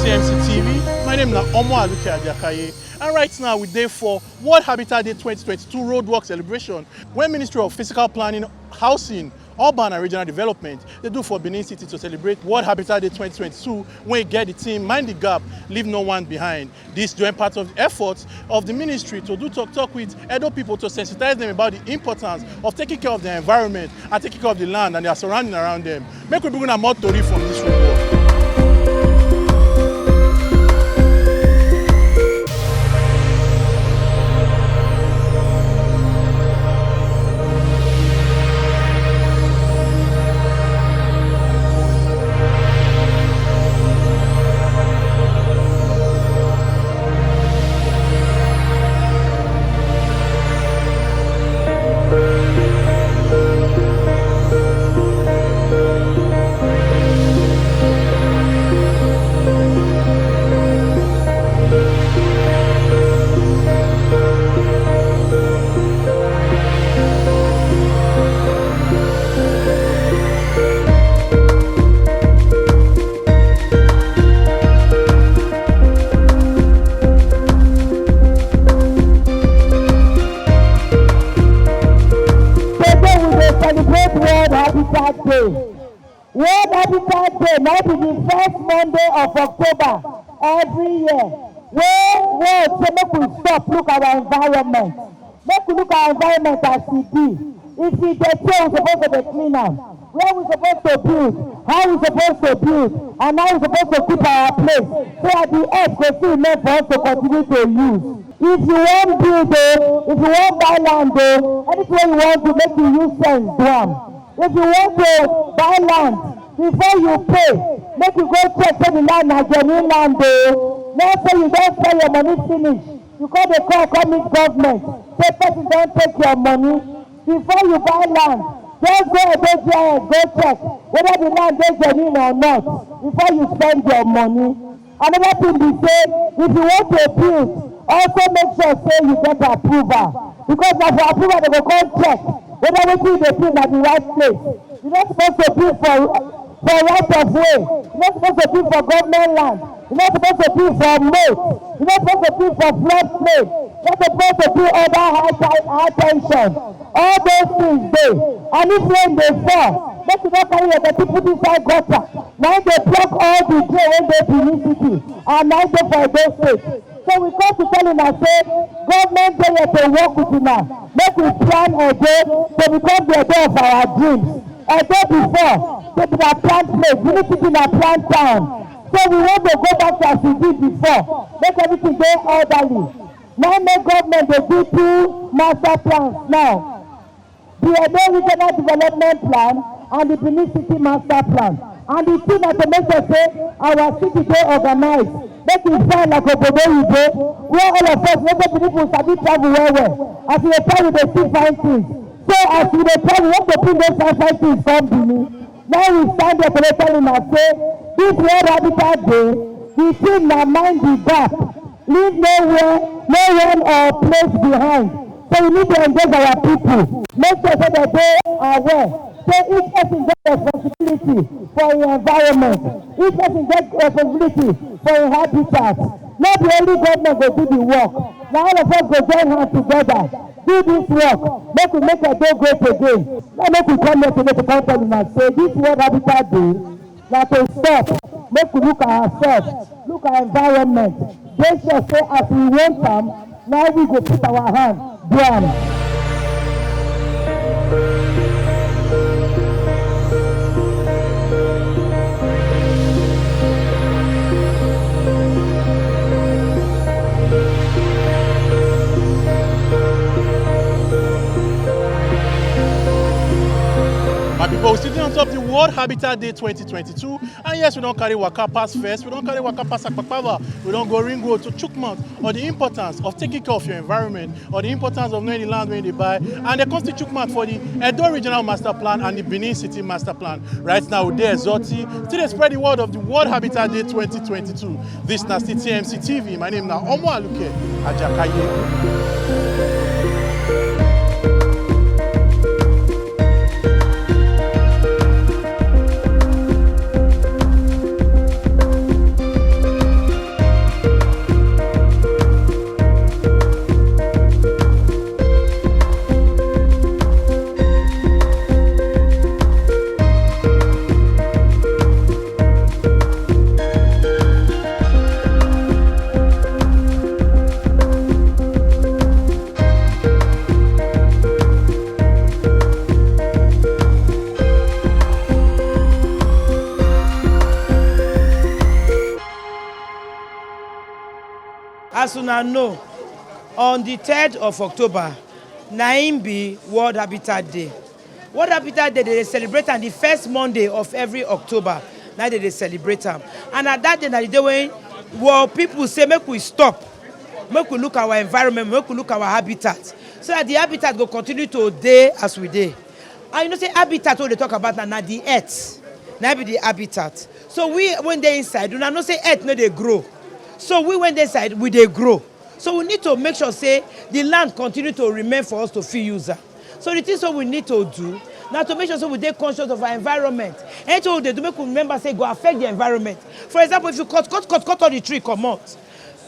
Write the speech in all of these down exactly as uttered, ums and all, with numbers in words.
M C T V, my name na Omo Aluke Ajakaye, and right now we dey for World Habitat Day twenty twenty-two roadwork celebration, wey Ministry of Physical Planning, Housing, Urban and Regional Development dey do for Benin City to celebrate World Habitat Day twenty twenty-two, wey get the theme "Mind the Gap, Leave No One Behind." This join part of the efforts of the ministry to do talk talk with Edo people to sensitize them about the importance of taking care of their environment and taking care of the land and their surrounding around them. Make we bring una more tori from this road. Today we dey celebrate World Habitat Day. World Habitat Day na be the first Monday of October every year wey world say make we stop look our environment. Make we look our environment as e be. If e dirty, we suppose to dey clean am. Where we suppose to build, how we suppose to build, and how we suppose to keep our place so that the earth go still remain for us to continue to use. If you wan build o, if you wan buy land o, anything wey you wan do, make you use sense do am. If you wan to buy land, before you pay, make you go check say the land na genuine land o. No say you don spend your money finish, you come dey call come meet government say person don take your money. Before you buy land, just go Edo G I S go check whether the land dey genuine or not before you spend your money. Another thing be say, if you want to build, also make sure say you get approval, because na for approval dem go come check whether wetin you dey build na the right place. You no suppose to build for for right of way. You no suppose to build for government land. You no suppose to build for moat. You no suppose to build for flood plain. You no suppose to build under high ti- high tension. All those things dey. And if rain dey fall, make you no carry your dirty put inside gutter. Na im dey block all the drain wey dey Benin City and na im dey for Edo State. So we come to tell una say government dey here to work with una. Make we plan Edo to become the Edo of our dreams. Edo before, say na plant place, Benin City na plant town. So we want to go back to as we did before, make everything dey orderly. Na im make government dey do two master plans now. The Edo Regional Development Plan and the Benin City Master Plan. And the thing na to make sure say our city dey organized, make e fine like obodo oyibo, where all of us wey dey Benin people sabi travel well well. As we dey travel, we dey see fine things. So as we dey travel, we want to bring those fine fine things come Benin. Now we stand there to tell una say this World Habitat Day, the theme na "Mind the Gap, Leave Nowhere, No One or Place Behind." So we need to engage our people, make sure say dem dey aware say each person get responsibility for im environment, each person get responsibility for im habitat. No be only government go do the work, na all of us go join hand together do this work, make we make Edo great again. No make we come here today to come tell una say this World Habitat Day na to stop, make we look ourselves, look our environment, dey sure say as we want am, na we go put our hand do am. My people, we still dey on top the World Habitat Day twenty twenty-two, and yes, we don carry waka pass first, we don carry waka pass Akpakpava, we don go Ring Road to chook mouth on the importance of taking care of your environment, on the importance of knowing the land wey you dey buy, and dem come still chook mouth for the Edo Regional Master Plan and the Benin City Master Plan. Right now, we dey Exoti, still dey spread the word of the World Habitat Day twenty twenty-two. This na still T M C T V. My name na Omo Aluke Ajakaye. As una know, on the third of October, na im be World Habitat Day. World Habitat Day, they dey celebrate am the first Monday of every October. Na they dey celebrate am. And at that day, na the day when world people say, "Make we stop, make we look our environment, make we look our habitat, so that the habitat go continue to dey as we dey." And you know say habitat wey we dey talk about na, na the earth, na be the habitat. So we wey dey inside, una know say earth no dey grow. So we wey dey inside, we dey grow. So we need to make sure say the land continue to remain for us to fit use am. So the things wey we need to do na to make sure say we dey conscious of our environment. Anything we dey do, make we remember say e go affect the environment. For example, if you cut, cut, cut, cut all the tree comot,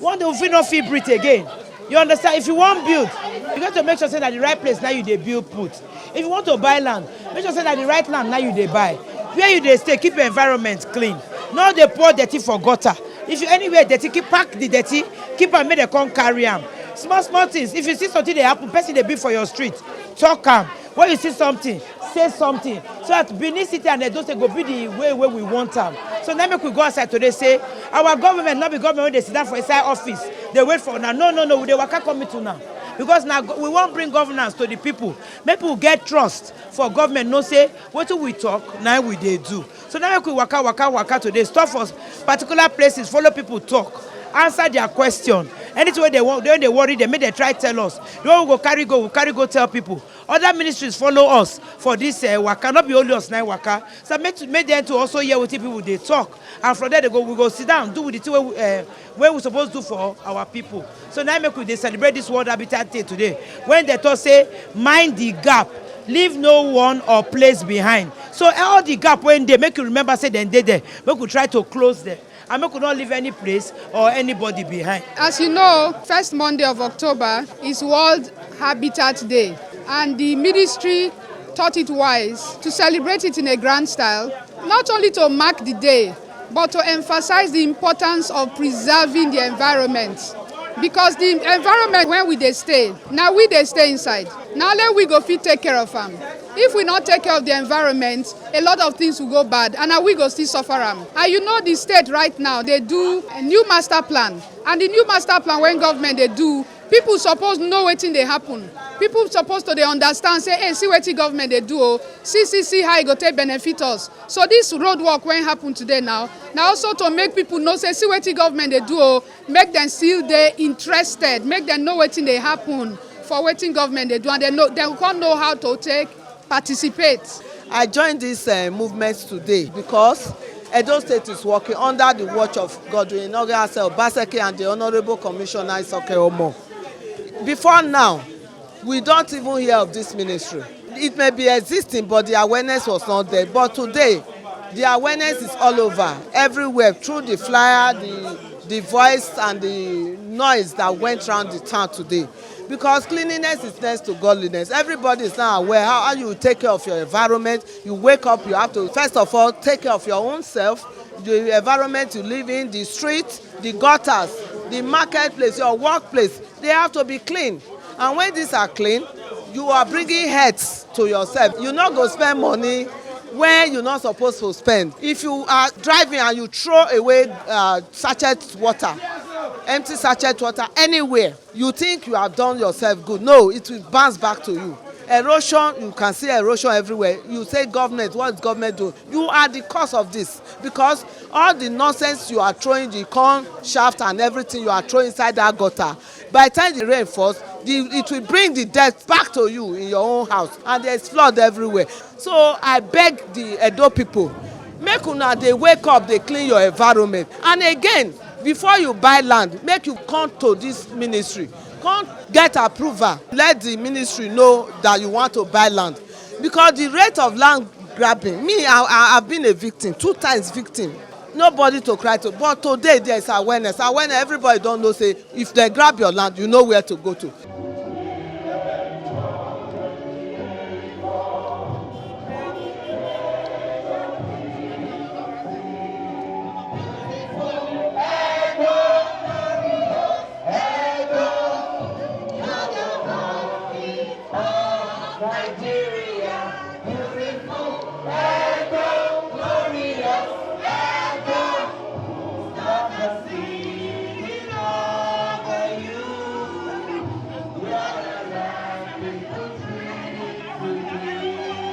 one day we fit no fit breathe again. You understand? If you wan build, you get to make sure say na the right place na you dey build put. If you want to buy land, make sure say na the right land na you dey buy. Where you dey stay, keep your environment clean. No dey pour dirty for gutter. If you anywhere dirty, keep, pack the dirty, keep am, make dem come carry am. Small small things. If you see something dey happen, person dey build for your street, talk am. When you see something, say something, so that Benin City and Edo State go be the way wey we want am. So now make we go outside today say our government no be government wey dey sit down for inside office dey wait for una. No, no, no, we dey waka come meet una, because na go- we wan bring governance to the people. Make people get trust for government, know say wetin we talk na we dey do. So now make we waka, waka, waka today, stop for particular places, follow people talk, answer their question. Anything wey dey wan, wey dey worry dem, make dem try tell us. The one we go carry go, we carry go tell people. Other ministries follow us for this uh, waka, not be only us na waka. So make, make them to also hear wetin people dey talk, and from there they go, we go sit down, do with the thing wey we, uh, wey we suppose do for our people. So now make we dey celebrate this World Habitat Day today, when they talk say, "Mind the gap, leave no one or place behind." So all the gap wey dey, make you remember say dem dey there. Make we try to close them, and make we not leave any place or anybody behind. As you know, first Monday of October is World Habitat Day, and the ministry thought it wise to celebrate it in a grand style, not only to mark the day, but to emphasize the importance of preserving the environment. Because the environment, when we dey stay, na we dey stay inside. Na only we go fit take care of am. If we not take care of the environment, a lot of things will go bad, and na we go still suffer am. And you know the state right now, they do a new master plan. And the new master plan when government they do, people suppose know wetin dey happen. People suppose to dey understand say, "Hey, see wetin government dey do o. See, see, see how e go take benefit us." So this road work wey happen today now, na also to make people know say, "See wetin government dey do o." Make dem still dey interested, make dem know wetin dey happen for wetin government dey do, and dem know, dem come know how to take participate. I joined this uh, movement today because Edo State is working under the watch of Godwin Ogasel Obaseki and the Honorable Commissioner Isoke Omo. Before now, we don't even hear of this ministry. It may be existing, but the awareness was not there. But today, the awareness is all over, everywhere, through the flyer, the, the voice, and the noise that went around the town today. Because cleanliness is next to godliness. Everybody is now aware how, how you take care of your environment. You wake up, you have to, first of all, take care of your own self, the environment you live in, the street, the gutters, the marketplace, your workplace. They have to be clean. And when these are clean, you are bringing health to yourself. You not go spend money where you not supposed to spend. If you are driving and you throw away uh, sachet water, empty sachet water anywhere, you think you have done yourself good. No, it will bounce back to you. Erosion, you can see erosion everywhere. You say, "Government, what is government do?" You are the cause of this, because all the nonsense you are throwing, the corn shaft and everything you are throwing inside that gutter, by the time the rain falls, the, it will bring the dirt back to you in your own house, and there's flood everywhere. So I beg the Edo people, make una dey wake up, dey clean your environment. And again, before you buy land, make you come to this ministry, come get approval, let the ministry know that you want to buy land, because the rate of land grabbing, me, I, I have been a victim, two times victim. Nobody to cry to, but today there is awareness. Awareness, everybody don't know say if they grab your land, you know where to go to. Nigeria.